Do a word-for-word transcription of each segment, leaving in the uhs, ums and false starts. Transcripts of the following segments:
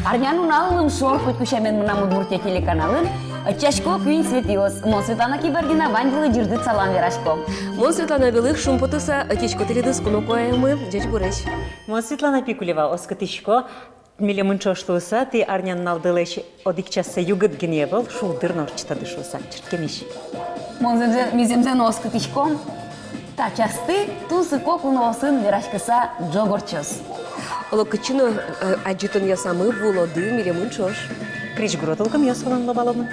Арнянунал лымшор, котьку сямен, «Мынам Удмуртие» телеканалын ӧтчасько куинь Светиос. Мон, Светлана Кибардина, ваньдылы ӟырдыт салам верасько. Мон, Светлана Белых, шумпотыса ӧтисько тӥледыз кунокоямы. Ӟечбуресь! Мон, Светлана Пикулева, оскытӥсько, милемын ӵош луыса, тӥ арнянуналдылэсь одӥг чассэ югыт гинэ ӧвӧл, шулдыр но ортчытоды шуыса. Чырткемесь! Мон зэмзэ-, ми зэмзэ но оскытӥськом, та часты тунсыко куноосын вераськыса ӝог ортчоз. Оло, кытчы но, э, адӟытонъёсамы вуылоды милемын ӵош. Крезьгуро тулкымъёс вылын лобаломы.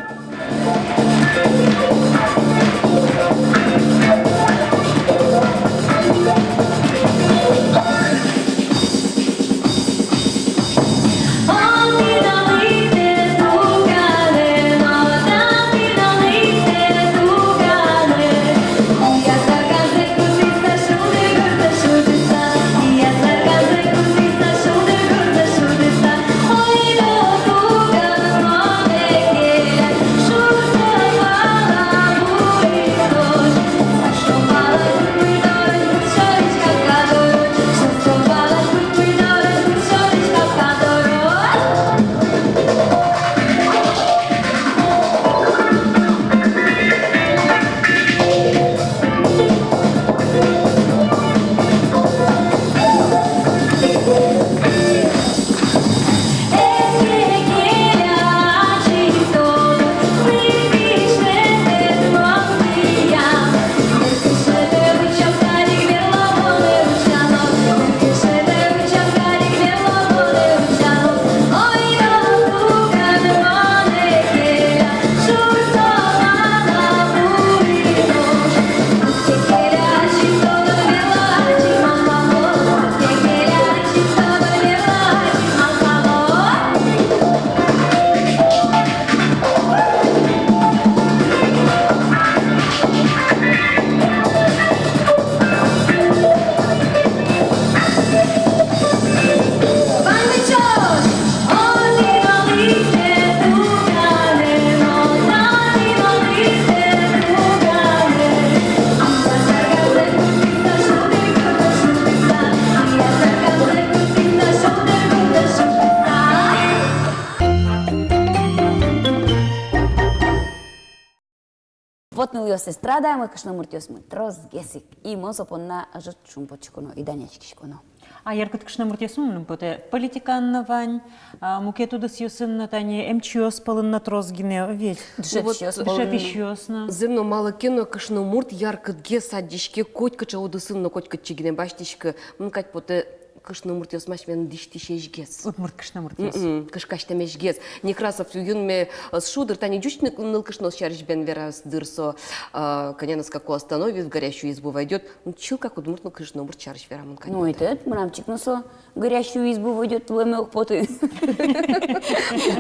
Вот, нылъёс, эстрадаямы кышномуртъёсмы тросгес ик. И мон со понна ӧжыт шумпотӥсько но, и данъяськисько но. А яркыт кышномуртъёсмы, мыным потэ, политикаын но вань, а, мукет удысъёсын но, тани эмчиос пӧлын но трос гинэ ведь. Дышетӥсьёс пӧлын но. Дышетӥсьёс но. Зэм но, малы ке но кышномурт яркытгес адӟиське котькыӵе удысын но, котькытчы гинэ басьтӥське. Мыным кадь потэ, кышномуртъёсмы асьмелэн дӥсьтӥсезгес. Удмурт кышномуртъёс. М-м, кышкасьтэмесьгес. Некрасов юнме, э, шудыр, тани ӟуч ныл-, нылкышноос сярысь бен вераз дыр со, э, коня носкаку остановит, в горящую избу войдёт. Ну, чылкак удмурт нылкышномурт сярысь верамын кадь. Ну, это, мынам чик но со «в горящую избу войдёт» луэме уг поты.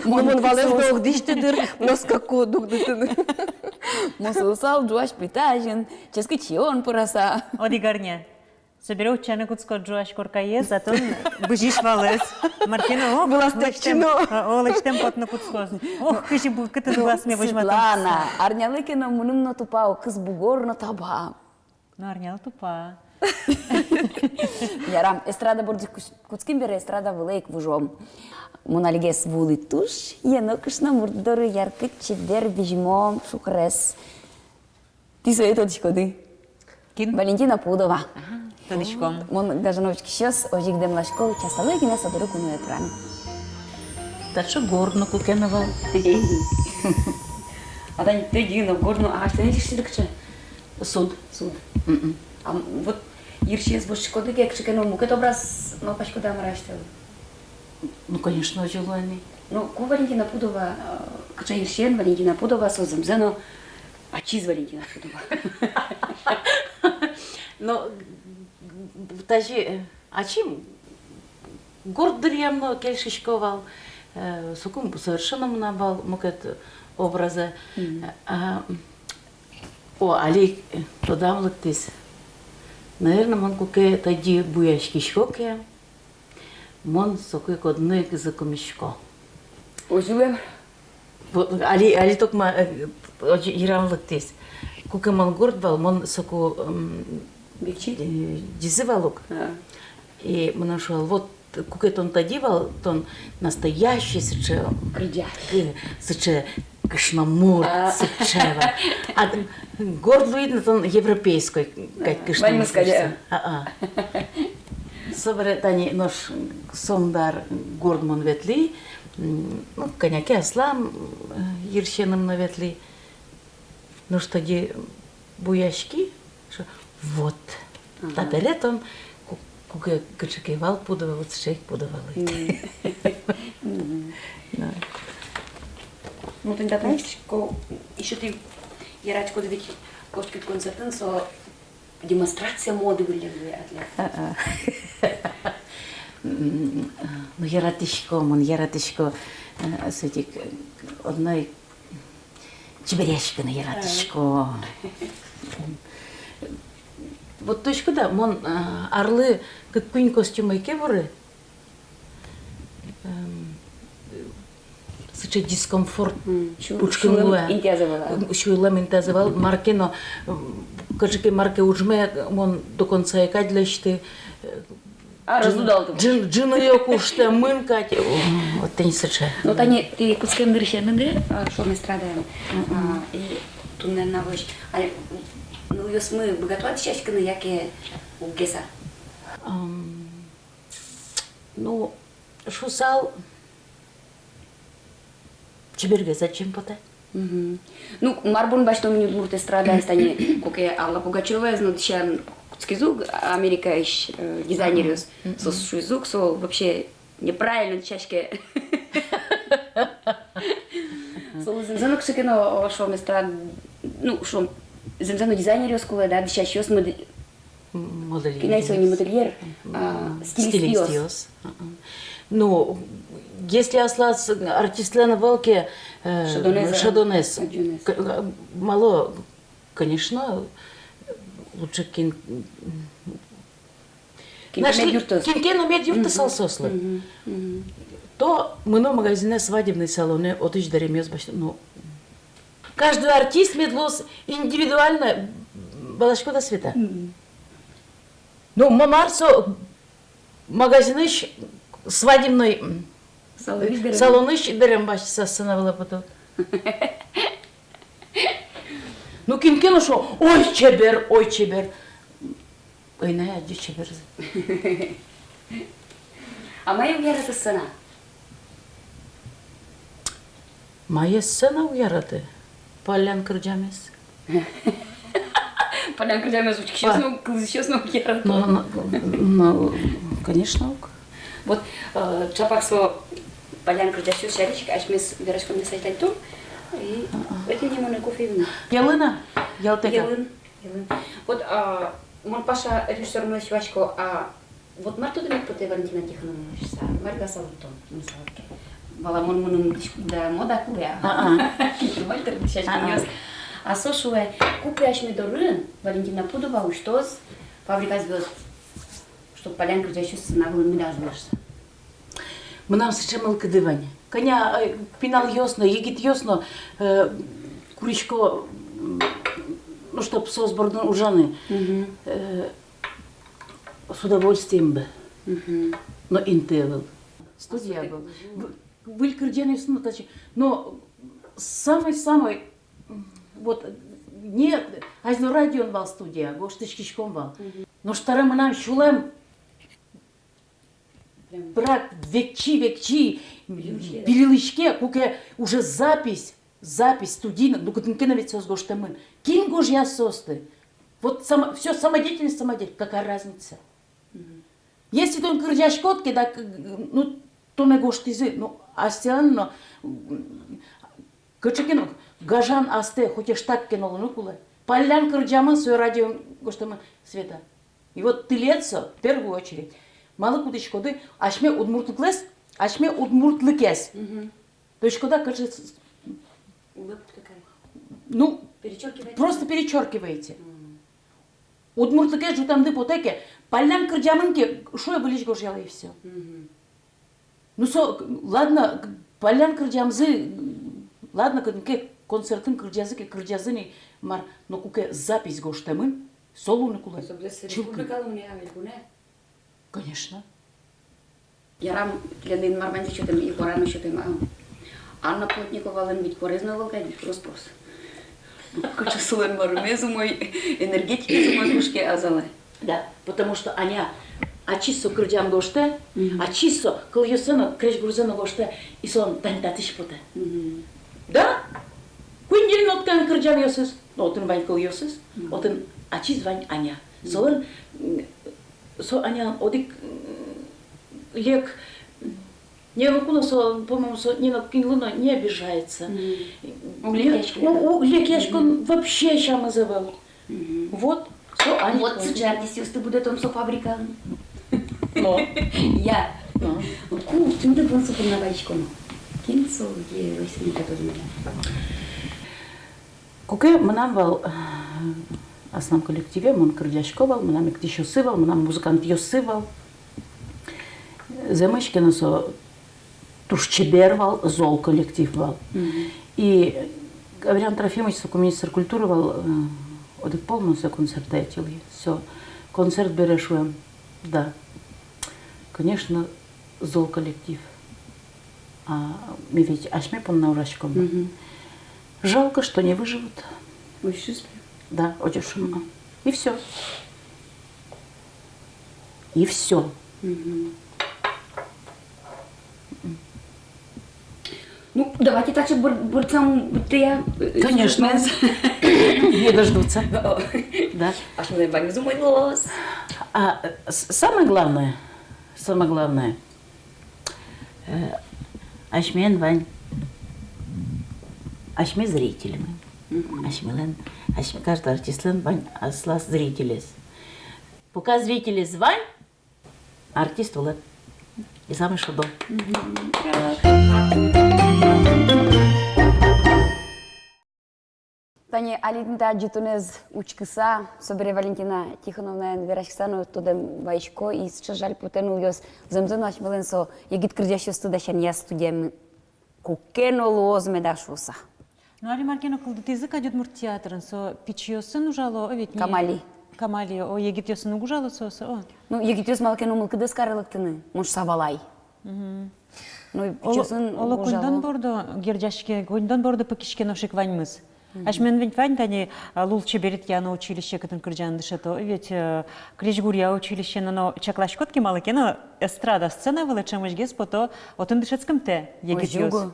Ну, мон валэз но уг дӥсьты дыр носкаку дугдытыны. Мон сылысал ӝуась плита азьын ческыт сиён пӧраса. Одӥг арня. Собере утчаны кутско ӝуась коркаез, а тон бызись валэз. Мартина, о, вылаз лэсьтэм, тэтчи но. О, о, лэсьтэм потыны кутскоз. Ох, кызьы бу-, кытын вылаз ме возьматом. Светлана, арнялы ке но мыным но тупа, о, кыз бугор но таба. Но арнялы тупа. Ярам, эстрада борды кутс-, кутским бере, эстрада вылэ ик выжом. Мон алигес вуылӥ туж ено кышномурт доры, яркыт, чебер, визьмо, шукрес. Тӥ сое тодӥськоды? Кин? Валентина Пудова. Ага, тодӥськом. Мон гажано учкисьёс, озьы ик дэмласько, утчасалэ гинэ со доры куное пыраны. Таӵе горд но куке но вал. А тани тӧдьы но, горд но, а асьтэ нылъёсты кыӵе? Суд. Суд. Мгм. А м-, вот йырсиез воштӥськоды ке, кыӵе ке но мукет образ малпаськоды-а, мар-а, асьтэлы? Ну, конечно, озьы луэ ни. Ну, ку Валентина Пудова, э, кыӵе йырсиен Валентина Пудова, со зэмзэ но ачиз Валентина Пудова. Но, м, тазьы, э, ачим горд дыръям но кельшисько вал, э, соку совершенно мынам вал мукет образэ. Мгм. Э, а, м, о, али, э, тодам лыктӥз. Наверно, мон куке тӧдьы буяськисько ке, мон соку ик одно ик зыкымисько. Озьы луэм. Вот, али, али токма, э, озьы йырам лыктӥз. Куке мон горд вал, мон соку, м, бекчи, э, ӟизы вал ук. А. И мыным шуо вал, вот, Куке тон тӧдьы вал, тон настоящий сыӵе, кырӟась, сыӵе кышномурт, сыӵе вал. А горд луид но, тон европейской кадь кышномурт луиськод. А-а. Собере тани нош сомында ар горд мон ветлӥ, ну, кӧня ке аслам йырсеным но ветлӥ. Нош тӧдьы буяськи, шуо: вот. Ага. Табере тон ку-, куке кыӵе ке вал пудо вал, вот сыӵе ик пудо вал. Мгм. Ну, тӥни татын ещё, ещё тӥ яратӥськоды ведь, кошкид концертын, со демонстрация моды выллем луэ, атлет. А-а. Ну, яратӥсько, мон яратӥсько, э, сыӵе ик, э, одно ик чеберъяськыны яратӥсько. Вот, тодӥськод-а, мон, а, арлы кык-куинь костюм ӧй ке вуры, эм, сыӵе дискомфорт пушкын луэ. Сюйлэм интыязы вал. Сюйлэм интыязы вал, мар ке но, м, кыӵе ке мар ке ужме мон до конца ӧй кадь лэсьты, э, Ар ӧз удалты. Ӝын-, ӝыныё куштэмын кадь. О, вот тӥни сыӵе. Ну, тани тӥ кутскем дырысеныды, а, шуом, эстрадаын. Мгм. А, и туннэ нуналозь. А, ну, нылъёсмы быгато-а дӥсяськыны, яке уг гес-а? Ам, ну, шуысал, чебергес адӟеме потэ. Мгм. Ну, мар бон басьтом ини удмурт эстрадаез, тани куке Алла Пугачёваез но дӥсян кутскизы ук Америкаысь, э, дизайнеръёс. Мгм. Соос шуизы ук, со вообще неправильно дӥсяське. Солы зэмзэ но кыӵе ке но, о, шуом, эстрад-, ну, шуом, зэмзэ но дизайнеръёс кулэ, да, дӥсясьёс, мод-, М, модельер. Кинэ со не модельер, а, стилистъёс. Стилистъёс. А-а. Ну, если аслаз артистлэн ӧвӧл ке, э, шӧдонэз, шӧдонэз, адӟонэз. К-, э, малы, конечно, лучше кин, кин ке но мед юрттоз. Кин ке но мед юрттысал соослы. Мгм, мгм. То мыно магазинэ, свадебный салонэ, отысь дэремъёс басьто, ну, Каждый артист мед луоз индивидуально, валаськод-а, Света? Мгм. Ну, ма мар со магазинысь, свадебной, м, салонысь дэрем, салонысь дэрем басьтыса сцена вылэ потод? Ну, кин ке но шуо: «Ой, чебер, ой, чебер». Ой, на, адӟи чеберзэ. А мае уг яраты сцена? Мае сцена уг яраты? Паллян кырӟамез. Паллян кырӟамез учкисьёс но, кылзӥсьёс но уг ярато. Ну, ну, ну, конечно, уг. Вот, э, чапак со паллян кырӟасьёс сярысь ик асьмес вераськонмес азьланьтом. И, а-а, ӧтем ни мон кофе юыны. Ялына, ялтэка. Ялын. Ялын. Вот, а, мон Паша режиссёрмылэсь юасько, а вот мар тодэмед потэ Валентина Тихоновналэсь шуыса, мар вераса вуттон, мынӥсал ке. Валамон, мыным дӥськут да мода кулэ, а. А-а. Кин ке вал дыр дӥсяськонъёс. А-а. А со шуэ, куке асьме дорын Валентина Пудова усьтоз «Фабрика звёзд», чтоб паллян кырӟасьёс сцена вылын медаз луы шуыса. Мынам сыӵе мылкыды вань. Кӧня, э, пиналъёс но, егитъёс но, э, курисько, м, ну, чтоб соос бордын ужаны. Мгм. Э, с удовольствием бы. Мгм. Но инты ӧвӧл. Студия ӧвӧл. В-, выль кырӟанъёс но татчы. Но самой-самой, м, вот, не, азьло радион вал студия, гожтӥськиськом вал. Мгм. Нош табере мынам сюлэм прям пырак векчи, векчи, пилилӥське, пилилӥське, куке уже запись, запись студийной, ну, кытын ке но ведь соос гожтэмын. Кин гожъяз соосты? Вот само-, всё самодеятельность, самодеятельность, какая разница? Мгм. Если тон кырӟаськод ке, да, к-, ну, тонэ гожтӥзы, ну, асьсэлэн но, м, кыӵе ке но гажан астэ, хоть эштак ке но луыны кулэ. Паллян кырӟамын, сое радиоын гожтэмын, Света. И вот тӥлед со, в первую очередь. Малы кутӥськоды асьме удмуртлыкез, асьме удмуртлыкез? Мгм. То есть, когда, кажется, с-, улэп кутэ кадь. Ну, перечёркиваете? Просто перечёркиваете. Мгм. Удмуртлыкез ӝутэмды потэ ке, паллян кырӟамын ке, шуэ, выльысь гожъялэ, и всё. Мгм. Ну, со, ладно, паллян кырӟамзы, ладно, кытын ке концертын кырӟазы ке, кырӟазы ни, мар, но куке запись гожтэмын, со луыны кулэ. Особенно если чылкын. Республикалы мынэ, а, вельбунэ. Конечно. Ярам, тӥледлы Инмар ваньзэ сётэм, и куара но сётэм, а. Анна Плотниковалэн ведь куарез но ӧвӧл кадь, рос-прос. Кыӵе солэн марымез умой, энергетикаез умой кошке а залэ. Да, потому что Аня ачиз со кырӟан гожтэ, мгм, ачиз со кылъёссэ но, крезьгурзэ но гожтэ, и со тани татысь потэ. Мгм. Да? Куинь-ньыль ноткаен кырӟанъёсыз, но отын вань кылъёсыз, мгм, отын ачиз вань Аня. Мгм. Солэн, м, со Аня одӥг, м, лек, м, не, ну, куно со, по-моему, со ни на кинлы но не обижается. Мгм. Уг лекъяськы. У-, у-, лекъяськон вообще сямыз ӧвӧл. Мгм. Вот, со Аня. Вот сыӵе артистъёсты будэтон со фабрикаын. Но. Я. Но. Ку тӥни бон со понна вазиськоно. Кин со, где вы с ним готовили? Куке мынам вал, э, аслам коллективе, мон кырӟасько вал, мынам эктӥсьёсы вал, мынам музыкантъёсы вал. Зэмысь ке но, со туж чебер вал, зол коллектив вал. Мгм. И Гавриан Трофимович, соку министр культуры вал, э, одӥг пол мон сое концертэ ӧтьылӥ. Со концерт бере шуэм: да, конечно, зол коллектив. А ми ведь асьме понна ужаськом. Мгм. Жалко, что не выживут. Ой, счастливо. Да, очень шумно. И всё. И всё. Мгм. Ну, давайте таӵе быр-, бырсам быдтэ-а, э, конечно, сюжетмес. Не дождутся. О. Да. Асьмелэн ваньмыз умой луоз. А, э, с-, самое главное, самое главное, э, асьмелэн вань, асьме зрительмы. Мгм. Асьмелэн, асьме, каждый артистлэн вань аслаз зрителез. Пока зрителез вань, артист улэп. И самой шудо. Мгм. Тани али тӥни та адӟытонэз учкыса, собере Валентина Тихоновнаен вераськыса но тодэм вайисько, и сыӵе жаль потэ, нылъёс, зэмзэ но асьмелэн со егит кырӟасьёсты дасянъя студиямы куке но луоз меда шуыса. Ну, али мар ке но кылдытӥзы кадь удмурт театрын, со пичиосын ужало, о, ведь не... Камали. Камали, о, егитъёсын уг ужало со, со, о. Ну, егитъёс малы ке но мылкыдэз каре лыктыны, мон шуса валай. Мгм. Ну, оло, пичиосын оло уг ужало. Коньдон бордо герӟаське, коньдон бордо пыкиське нош ик ваньмыз. Мгм. Асьмелэн ведь вань тани, а, лулчеберетъяно училище, кытын кырӟаны дышето, ведь, э, крезьгуръя училище но, но чакласькод ке, малы ке но эстрада сцена вылэ ӵемысьгес пото, отын дышетскымтэ егитъёс. Озьы уго.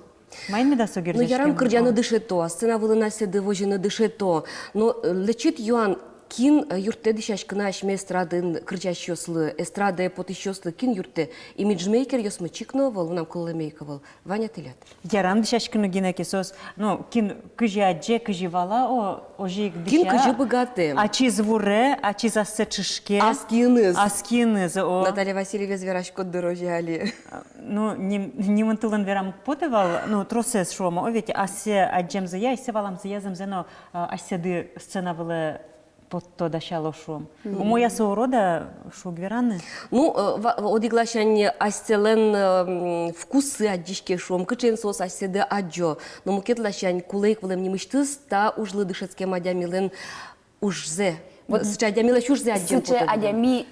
Маин меда со герӟаськем? Ну, ярам, кырӟаны дышето, а сцена вылын асьсэды возьыны дышето. Но, э, лэчыт юан, кин, э, юрттэ дӥсяськыны асьме эстрадаын кырӟасьёслы, эстрадае потӥсьёслы кин юрттэ? Имиджмейкеръёсмы чик но ӧвӧл, мынам кыллэме ик ӧвӧл. Вань-а тӥляд? Ярам дӥсяськыны гинэ ке соос, ну, кин кызьы адӟе, кызьы вала, о, озьы ик дӥся. Кин кызьы быгатэ. Ачиз вуре, ачиз ассэ ӵышке. Ас киыныз. Ас киыныз, о. Наталья Васильеваез вераськод дыр озьы али. Ну, ним-, нимын-тылын верам уг поты вал, ну, тросэз шуом, о, ведь асьсэ адӟемзыя, асьсэ валамзыя зэмзэ но, а, асьсэды сцена вылэ потто, дасяло шуом. Мгм. Умой-а со, урод-а, шуг вераны. Ну, э, ва-, одӥг ласянь асьсэлэн, э, м, вкуссы адӟиське шуом, кыӵеен соос асьсэды адӟо. Но мукет ласянь кулэ ик вылэм нимысьтыз та ужлы дышетскем адямилэн ужзэ. Вот. Мгм. Сыӵе адямилэсь ужзэ адӟем потэ. Сыӵе адями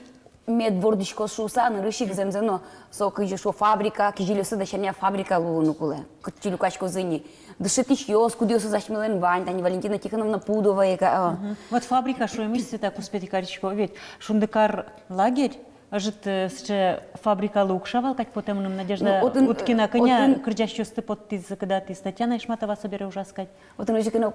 мед вордӥськоз шуыса, нырысь ик зэмзэ но, со, кызьы шуо, фабрика, кизилиослы дасянъя фабрика луыны кулэ. Кытчы люкаськозы ини дышетӥсьёс, кудъёсыз асьмелэн вань, тани Валентина Тихоновна Пудова ик, а. Мгм. Вот фабрика шуэмысь сыӵе куспетӥ карисько, ведь «Шундыкар» лагерь, ӧжыт, э, сыӵе фабрикалы уг ша вал кадь потэ мыным, Надежда Уткина, ну, отын, э, кӧня отын кырӟасьёсты поттӥз, кыдатӥз, Татьяна Ишматова собере ужаз кадь. Отын озьы ик но,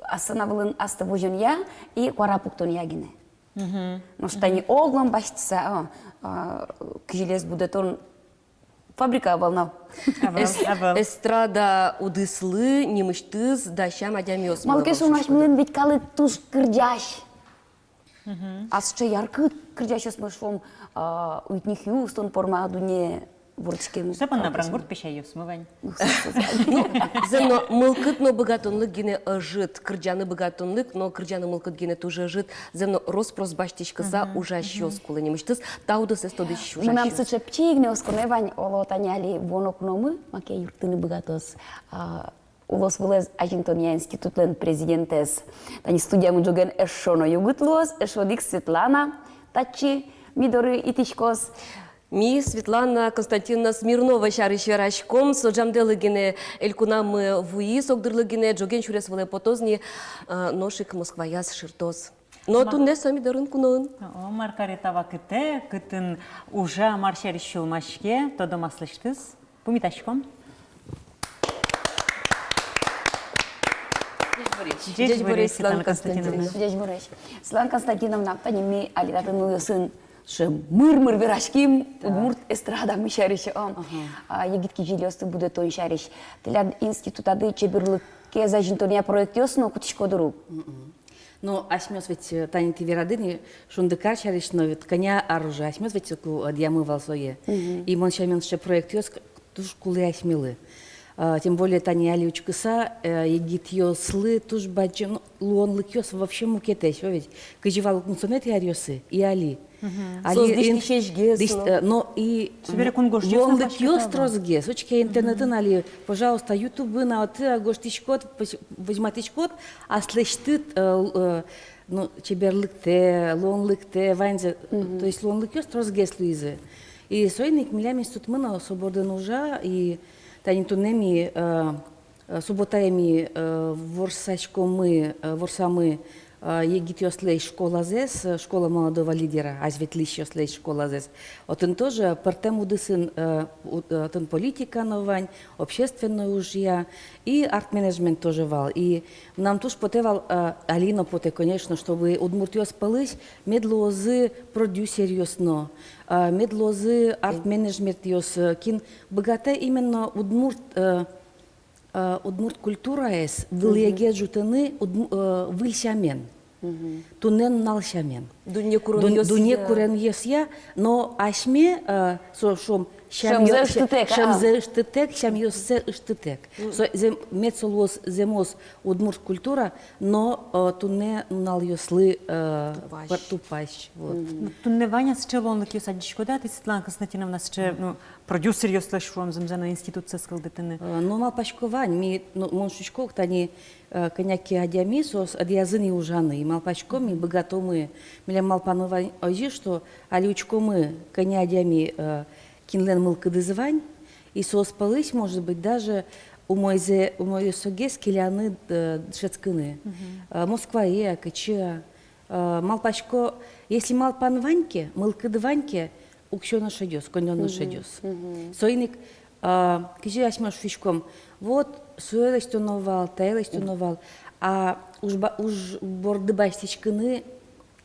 а, сцена вылын астэ возёнъя и куара пуктонъя гинэ. Мгм. Нош тани огъя басьтыса, а, а, кизилиез будэтон фабрика ӧвӧл на. Ӧвӧл, эс-, ӧвӧл. Эстрада удыслы нимысьтыз дасям адямиос. Малы ке шуоно, асьмелэн ведь калык туж кырӟась. Мгм. А сыӵе яркыт кырӟасьёс, мон шуом, а, Уитни Хьюстон пӧрма дуннее вордӥськем. Со понна Брангурт песяйёсмы вань. Ну, со, со, со. Ну, зэм но, мылкыд но быгатонлык гинэ ӧжыт, кырӟаны быгатонлык но кырӟаны мылкыд гинэ туж ӧжыт, зэм но, рос-прос басьтӥськыса, мгм, ужасьёс, мгм, кулэ нимысьтыз, та удысэз тодӥсь ужасьёс. Мынам сыӵе пичи гинэ осконэ вань, оло, тани али вуоно куно мон маке юрттыны быгатоз, а, улосвылэз азинтонъя институтлэн президентэз. Тани студиямы ӝоген эшшо но югыт луоз, эшшо одӥг Светлана татчы ми доры итӥськоз. Ми Светлана Константиновна Смирнова сярысь вераськом. Со ӝамдэлы гинэ элькунамы вуиз, огдырлы гинэ, ӝоген сюрес вылэ потоз ни, а, нош ик Москваяз шыртоз. Но туннэ со ми дорын куноын. О, мар каре та вакытэ, кытын ужа, мар сярысь сюлмаське, тодом аслэсьтыз. Пумитаськом. Ӟечбуресь, Светлана Константиновна. Ӟечбуресь. Светлана Константиновна, тани ми али татын нылъёсын сыӵе мыр-мыр вераським удмурт эстрадамы сярысь, а, а, егит кизилиосты будэтон сярысь. Тӥляд институтады чеберлыкез азинтонъя проектъёс но кутӥсько дыр ук. Но асьмеос ведь, э, тани тӥ верады ни Шундыкар сярысь но, ведь кӧня ар ужа асьмеос ведь соку, э, ӧдъямы вал сое. И мон сямен, сыӵе проектъёс к-, туж кулэ асьмелы. А, тем более тани али учкыса, э, егитъёслы туж бадӟым, ну, луонлыкъёс вообще мукетэсь, о ведь. Кызьы вал укмысэтӥ аръёсы и али. Али соос дӥсьтӥсьгес, дӥсь-, но, э, но и собере кунгожъёс но луонлыкъёс тросгес. Учке интернетын али, пожалуйста, ютубын, а, отын гожтӥськод, поз-, возьматӥськод аслэсьтыд, э, л-, э, ну, чеберлыктэ, луонлыктэ, ваньзэ, то есть луонлыкъёс тросгес луизы. И соин ик милям институтмы но со бордын ужа, и тани туннэ ми, э, э, субботае ми, э, ворсаськомы, э, ворсамы, э, егитъёслэсь школазэс, э, школа молодого лидера, азьветлӥсьёслэсь школазэс. Отын тоже пӧртэм удысын, э, у-, э, отын политика но вань, общественной ужъя, и арт-менеджмент тоже вал. И мынам туж потэ вал, э, али но потэ, конечно, чтобы удмуртъёс пӧлысь мед луозы продюсеръёс но, э, мед луозы арт-менеджментъёс, э, кин быгатэ именно удмурт, э, э, удмурт культураез вылӥегес ӝутыны удм-, э, выль сямен. Туннэ нунал сямен. Дунне куронъёсъя. Дун-, дунне куронъёсъя, но асьме, э, со шуом, сямъё-, сямзэ ыштытэк, а? Сямзэ ыштытэк, сямъёссэ ыштытэк. Со зэм-, мед со луоз зэмос удмурт культура, но, э, туннэ нуналъёслы, э, тупась. Пыр-, тупась, вот. Ну, туннэ вань-а сыӵе луонлыкъёс, адӟиськод-а тӥ, Светлана Константиновна, сыӵе, ну, продюсеръёслэсь, шуом, зэмзэ но институтсэс кылдытыны? Э, ну, малпасько, вань. Ми, ну, мон шуисько ук, тани, э, кӧня ке адями, соос ӧдъязы ни ужаны, и малпасько, ми быгатомы. Милям малпанмы вань озьы, что али учкомы, кӧня адями, э, кинлэн мылкыдыз вань, и соос пӧлысь, может быть, даже умойзэ, умойёсогес келяны, э, дышетскыны. Э, Москвае, кытчы, э, малпасько, если малпан вань ке, мылкыд вань ке, уксё но шедёз, коньдон но шедёз. Соин ик, а, кызьы асьмеос шуиськом, вот, сое лэсьтоно вал, тае лэсьтоно вал, а уж ба-, уж борды басьтӥськыны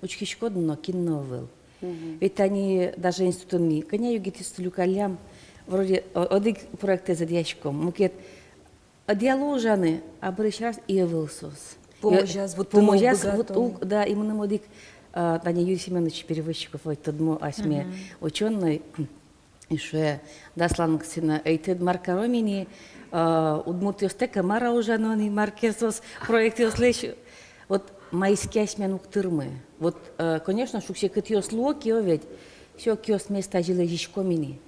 учкиськод но, кин но ӧвӧл. Ведь тани даже институтын ми кӧня егитъёсты люкаллям, вроде, о-, одӥг проектэз ӧдъяськом, мукет ӧдъяло ужаны, а бӧрысь раз и ӧвӧл соос. Пумозяз вуттыны уг быгато. Пумозяз вут-, уг, да, и мыным одӥг, а, тани Юрий Семёнович Перевозчиков, ой, тодмо асьме учёный, и шуэ: «Да, Светлана Константиновна, ӧй тӥ мар каром ини, а, удмуртъёстэк-а мар-а ужано ини, мар ке соос проектъёслэсь». Вот маиз ке асьмелэн уг тырмы. Вот, э, конечно, шуг-секытъёс луо ке, о ведь, всё, киосмес тазьы лэзиськом ини.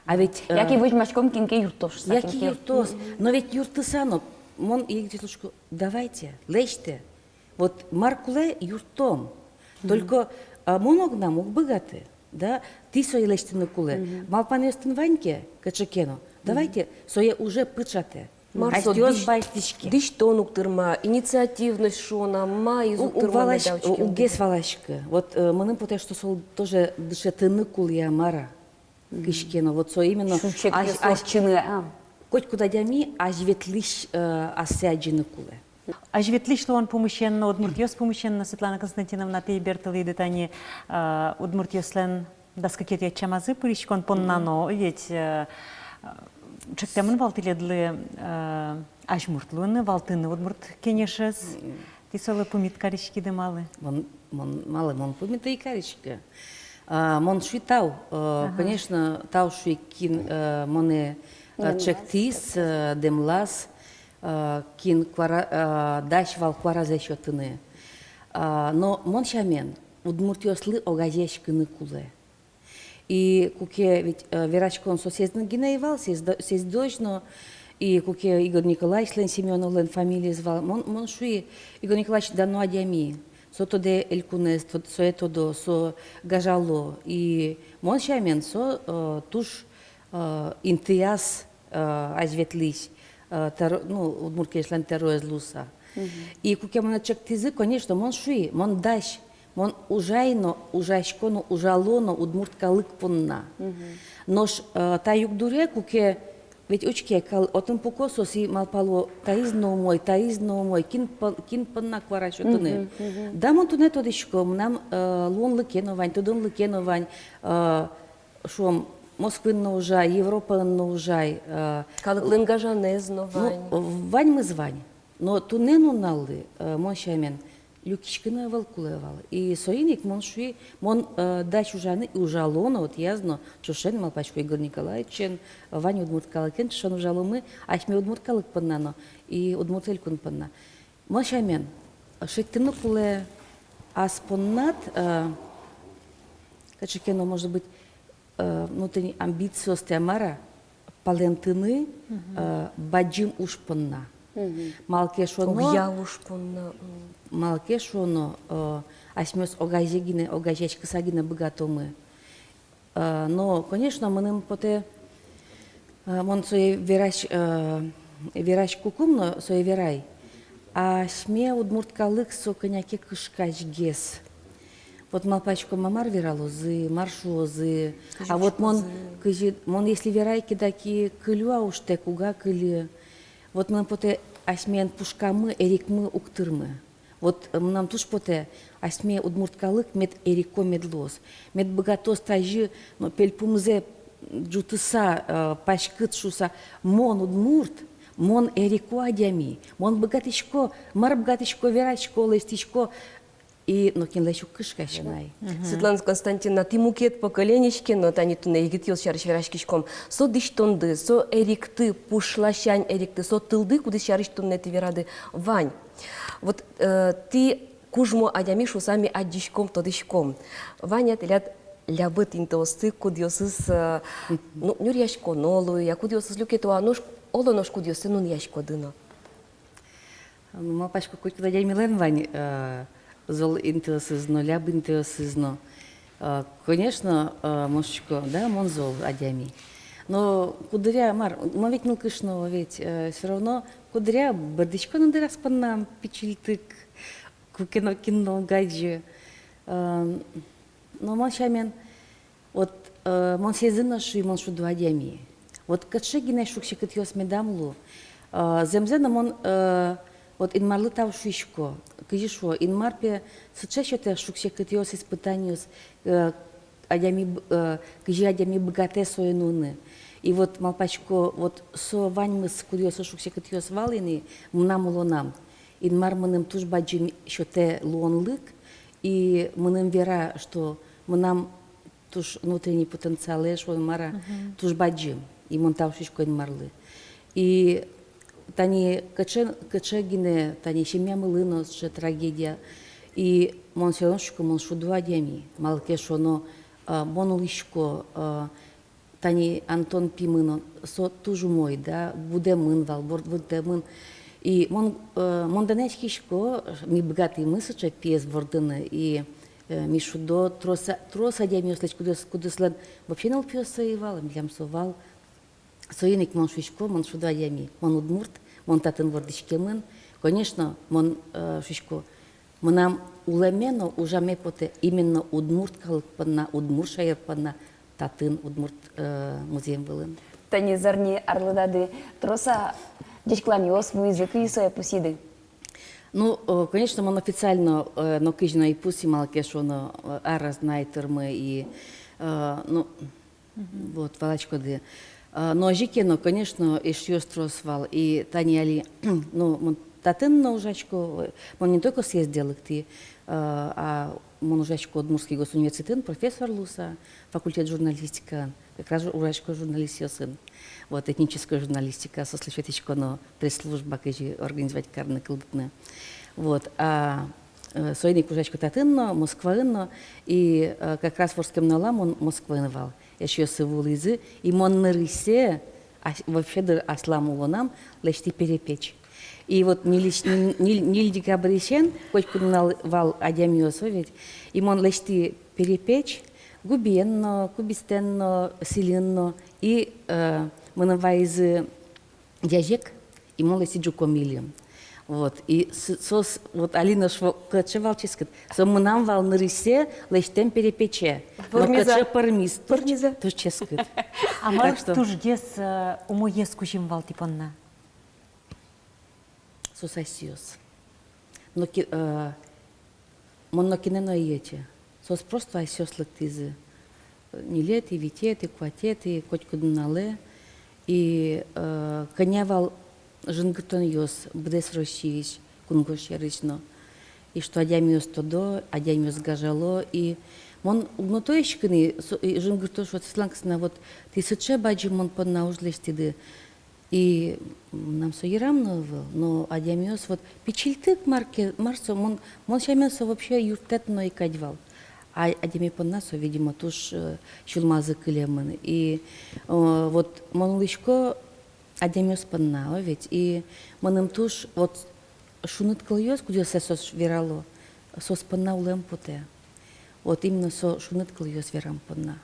А ведь, э, яке возьмаськом, кин ке юрттоз шуса, яке кин ке юрттоз. Но ведь юрттыса но, мон егитъёслы шуисько: давайте, лэсьтэ. Вот мар кулэ, юрттом. Только, а, мон огнам уг быгаты, да, тӥ сое лэсьтыны кулэ. Малпанъёс тӥн вань ке, кыӵе ке но, давайте, сое уже пыӵатэ. Мар со асьтэос дӥсь-, басьтӥське. Дӥсьтон уг тырма, инициативность шуо на, маиз уг тырма, уг валась-, меда учке, уггес валаськы. Вот, э, мыным потэ, что солы тоже дышетыны кулэ-а, мар-а. Кызьы ке но, вот со именно. Шуг-секытъёс ортчыны, а. Котькуд адями азьветлӥсь, э, ассэ адӟыны кулэ. Азьветлӥсь луон пумысен но, удмуртъёс пумысен но, Светлана Константиновна, тӥ бертылӥды тани, э, удмуртъёслэн дас кыкетӥ ӧтчамазы пыриськон понна но, ведь, э, э, чектэмын вал тӥледлы, э, азьмурт луыны, валтыны Удмурт Кенешез. Тӥ солы пумит кариськиды, малы? Мон, мон, малы мон пумит ӧй кариськы. А, мон шуи тау, э, конечно, тау шуи, кин, э, монэ, э, чектӥз, э, дэмлаз, э, кин куара-, э, дась вал куаразэ сётыны. А, но мон сямен, удмуртъёслы огазеяськыны кулэ. И куке ведь, э, вераськон со съездын гинэ ӧй вал, съездо-, съездозь но, и куке Игорь Николаевичлэн Семёновлэн фамилиез вал, мон, мон шуи: Игорь Николаевич дано адями, Со тодэ элькунэз, тод-, сое тодо, со гажало. И мон сямен, со, э, туж, э, интыяз, э, азьветлӥсь, э, тӧро-, ну, удмурт кенешлэн тӧроез луыса. И куке монэ ӵектӥзы, конечно, мон шуи, мон дась, мон ужай но, ужасько но, ужало но удмурт калык понна. Нош, э, та югдуре, куке ведь учке, кал-, отын пуко соос и малпало, таиз но умой, таиз но умой, кин пон-, кин понна куара сётыны. Да, мон туннэ тодӥсько, мынам, э, луонлыке но вань, тодонлыке но вань, э, шуом, Москваын но ужай, Европаын но ужай, э, калыклэн гажанэз но, ну, вань. Ваньмыз вань. Но туннэ нуналлы, э, мон сямен, люкиськыны ӧвӧл кулэ вал. И соин ик мон шуи, мон, э, дась ужаны, и ужало но, отӥяз но, ӵошен, малпасько, Игорь Николаевичен, вань удмурт калыкен ӵошен ужаломы, асьме удмурт калык понна но, и Удмурт Элькун понна. Мон сямен, шедьтыны кулэ ас поннад, э, кыӵе ке но, может быть, э, внутренний амбициосты, а мар-а, палэнтыны, э, бадӟым уж понна. Малы ке шуоно, огъя уж понна. Малы ке шуоно, э, асьмеос огазе гинэ, огазеяськыса гинэ быгатомы. Э, но, конечно, мыным потэ, э, мон сое верась-, э, вераськыкум но сое верай. Асьме удмурт калык со кӧня ке кышкасьгес. Вот малпаськом, а мар вералозы, мар шуозы. А вот мон, кызьы, мон если верай ке, дак и кылё-а ужтэк, уг-а кыльы. Вот мыным потэ, асьмелэн пушкамы, эрикмы уг тырмы. Вот, э, мынам туж потэ, асьме удмурт калык мед эрико мед луоз. Мед быгатоз тазьы, но пельпумзэ ӝутыса, э, паськыт шуыса, мон удмурт, мон эрико адями, мон быгатӥсько, мар быгатӥсько, верасько, лэсьтӥсько, и нокинлэсь уг кышкаськы на ай. Светлана Константиновна, тӥ мукет поколениысь ке но, тани туннэ егитъёс сярысь вераськиськом. Со дӥсьтонды, со эрикты, пушласянь эрикты, со тылды, кудӥз сярысь туннэ тӥ верады, вань. Вот, э, тӥ кужмо адями шуыса ми адӟиськом, тодӥськом. Вань-а тӥляд лябыт интыосты, кудъёсыз, э, ну, нюръяськоно луэ, я кудъёсыз люкето-а, нош, оло, нош кудъёссэ нуныяськоды но? Ну, малпасько, котькуд адямилэн вань, э, зол интыосыз но, ляб интыосыз но. Э, конечно, э, мон шуисько, да, мон зол адями. Но куддыръя, мар, мон ведь нылкышно, ведь, э, всё равно куддыръя бӧрдӥсько но дыр ас поннам пичильтык, куке но кин но уг адӟы. Э, но мон сямен, вот, э, мон сезын но шуи, мон шудо адями. Вот кыӵе гинэ шуг-секытъёс медам лу. Э, зэмзэ но мон, э, вот Инмарлы тау шуисько. Кызьы шуо, Инмар пе сыӵе сётэ шуг-секытъёс, испытаниос, э, адями б-, э, кызьы адями быгатэ сое нуыны. И вот малпасько, вот со ваньмыз, кудъёсыз шуг-секытъёс вал ини мынам улонам. Инмар мыным туж бадӟым сётэ луонлык, и мыным вера, что мынам туж внутренний потенциалэ, шуом, мар-а, туж бадӟым. И мон тау шуисько Инмарлы. И тани кыӵе, кыӵе гинэ, тани семьямылы но сыӵе трагедия. И мон всё равно шуисько, мон шудо адями. Малы ке шуоно, а, мон улӥсько, а, тани Антон пимы но, со туж умой, да, будэмын вал, ворд-, вордэмын. И мон, э, мон данъяськисько, ми быгатӥмы сыӵе пиез вордыны. И, э, ми шудо трос, трос адямиослэсь, кудъёс-, кудъёслэн вообще нылпиоссы ӧй вал, милям со вал. Соин ик мон шуисько, мон шудо адями, мон удмурт, мон татын вордӥськемын. Конечно, мон, э, шуисько, мынам улэме но ужаме потэ именно удмурт калык понна, удмурт шаер понна, татын, удмурт, э, музъем вылын. Тани зарни арлыдады трос-а ӟечкыланъёс вуизы, кызьы сое пусйиды? Ну, э, конечно, мон официально, э, нокызьы но ӧй пусйы, малы ке шуоно, э, араз на ӧй тырмы и, э, ну, вот, валаськоды. А, но озьы ке но, конечно, эшъёс трос вал. И тани али, ну, мон татын но ужасько, э, мон не только съезде лыктӥ, э, а мон ужасько Удмуртский госуниверситетын профессор луыса, факультет журналистика, как раз ужасько журналистъёсын. Вот, этническая журналистика, соослы сётӥськоно пресс-служба, кызьы организовать карыны, кылдытыны. Вот, а, э, соин ик ужасько татын но, Москваын но, и, э, как раз вордскем нуналам мон Москваын вал. Эшъёсы вуылӥзы, и мон нырысьсэ, ас-, вообще дыр аслам улонам лэсьтӥ перепеч. И вот ньыль, ньыль, ньыль декабрьысен котькуд нунал вал адямиос, о ведь. И мон лэсьтӥ перепеч, губиен но, кубистэн но, сӥльын но. И, э, мыным вайизы ӟазег, и мон лэсьтӥ ӝуко мильым. Вот. И с-, соос, вот, али нош кыӵе вал ческыт. Со мынам вал нырысьсэ лэсьтэм перепече. Но пӧрмиз-а? Кыӵе пӧрмиз. Пӧрмиз-а? Туж ческыт. А мар тужгес, э, умоез кузьым вал тӥ понна? Соос асьсэос. Но ки-, э, мон нокинэ но ӧй ӧте. Соос просто асьсэос лыктӥзы. Ньылетӥ, витетӥ, куатетӥ, котькуд нуналэ. И, э, кӧня вал жингыртонъёс быдэс Россиысь, кунгож сьӧрысь но. И что адямиос тодо, адямиос гажало. И мон уг но тодӥськы ни, со-, и жингырто, шуо: Светлана Константиновна, вот тӥ сыӵе бадӟым мон понна уж лэсьтӥды. И мынам со йырам но ӧвӧл, но адямиос вот пичильтык мар ке, мар со, мон, мон сямен со вообще юрттэт но ӧй кадь вал. А адями понна со, видимо, туж, э, сюлмазы кылемын. И, э, вот мон улӥсько адямиос понна, о ведь. И мыным туж вот шуныт кылъёс, кудъёссэ соос верало, соос понна улэм потэ. Вот именно со шуныт кылъёс верам понна.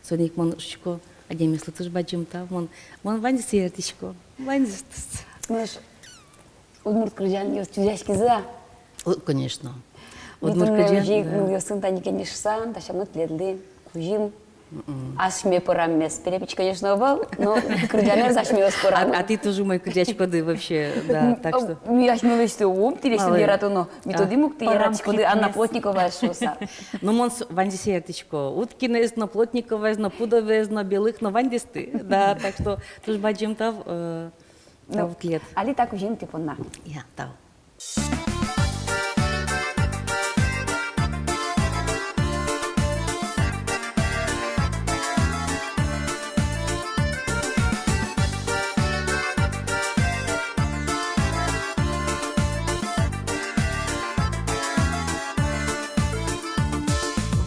Соин ик мон шуисько, адямиослы туж бадӟым тау, мон, мон ваньзэс яратӥсько, ваньзэс. Нош удмурт кырӟанъёс чузъяськизы-а? О, конечно. Удмурт кырӟан, да. Нылъёсын тани кенешыса, дасямын тӥледлы кузьым. Мгм. Асьме пӧраммес, перепеч, конечно, ӧвӧл, но кырӟанэз асьмеос пӧрамы. А, а тӥ туж умой кырӟаськоды вообще, да, так что. Ми асьмелэсь ум тӥлесьтыд яратоно, ми тодӥм ук, тӥ яратӥськоды Анна Плотниковаез шуыса. Ну, мон с-, ваньзэс яратӥсько. Уткинэз но, Плотниковаез но, Пудоваез но, Белых но, ваньдэсты. Да, так что туж бадӟым тау, э, тау тӥледлы. Али та кузьым тӥ понна. Я, тау.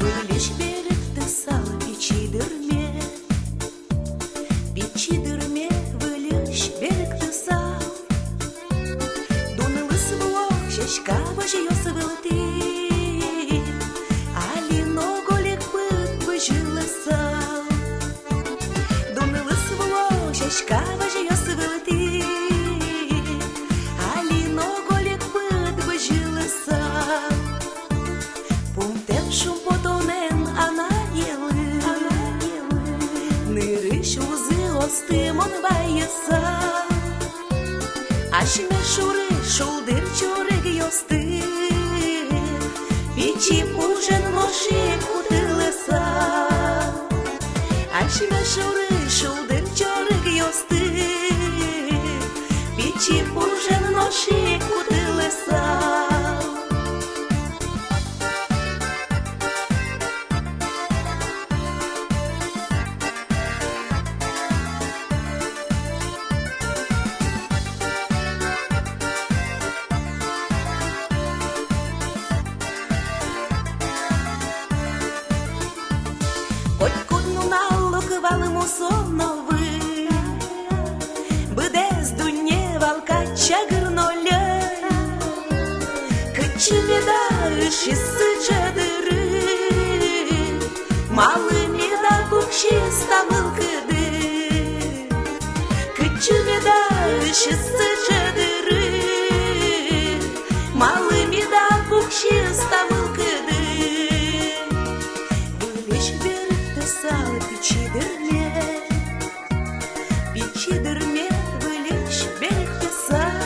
Выльысь берыктысал пичи дырме, пичи дырме выльысь берыктысал. Дунлэсь вуо сяська возьёс вылтӥ, али но гольык пыд бызьылысал. Дунлэсь вуо сяська возьёс вылтӥ, али но гольык пыд бызьылысал. Пумтэм шумпотонэн анаелы нырысь узыосты мон вайысал. Асьме шурысь шулдыр чорыгъёсты пичи пужен нош ик кутылысал. Асьме шурысь шулдыр чорыгъёсты пичи пужен нош ик кутылысал. Котькуд нунал лок вал мусо но выль, быдэс дунне вал кадь чагыр но льӧль. Кытчы меда ышиз сыӵе дыры, малы меда пуксиз та мылкыды? Кытчы меда ышиз сыӵе дыры, малы меда пуксиз та мылкыды? Выльысь берыктысал пичи дырме, пичи дырме выльысь берыктысал.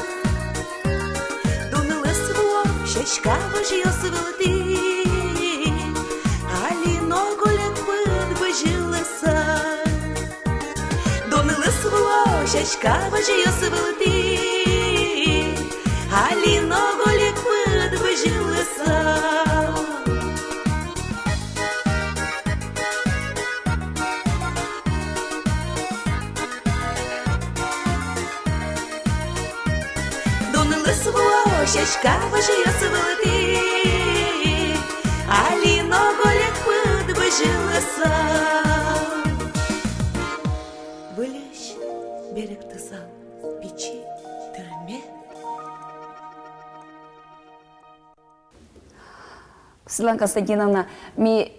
Дунлэсь вуо сяська возьёс вылтӥ, али но гольык пыд бызьылысал. Дунлэсь вуо сяська возьёс вылтӥ, али но гольык пыд бызьылысал. Дунлэсь вуо сяська возьёс вылтӥ, али но гольык пыд бызьылысал. Выльысь берыктысал пичи дырме. Светлана Константиновна, ми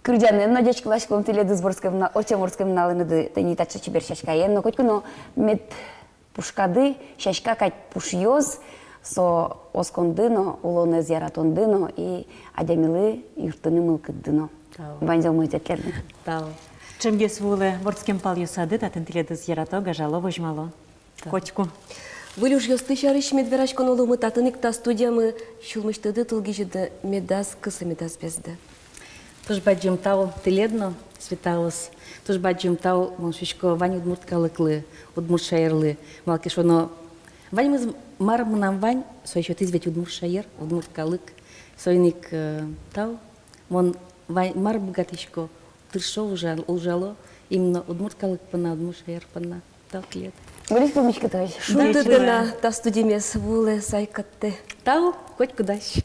кырӟанэн но ӟечкыласьком тӥледыз вордскем нуна-, ортчем вордскем нуналыныды, тӥни таӵе чебер сяськаен но, котьку но мед пушкады сяська кадь пушъёз, со осконды но, улонэз яратонды но и адямилы юрттыны мылкыдды но. Тау. Ваньзэ умойтэк тӥледлы. Тау. Ӵемгес вуылэ вордскем палъёсады, татын тӥледыз ярато, гажало, возьмало. Котьку. Выль ужъёсты сярысь мед вераськоно луомы, татын ик, та студиямы, сюлмысьтыды тылгизьыды медаз кысы, медаз безды. Туж бадӟым тау тӥледлы но, Светаос. Туж бадӟым тау, мон шуисько, вань удмурт калыклы, удмурт шаерлы. Малы ке шуоно, ваньмыз, мар мынам вань, сое сётӥз ведь удмурт шаер, удмурт калык. Соин ик, э, тау. Мон вань, мар быгатӥсько, тыршо, ужа-, ужало именно удмурт калык понна, удмурт шаер понна. Тау тӥледлы. Мынӥськом миськытозь. Шунтыды на та студиямес, вуылэ сайкатэ. Тау, котьку дась.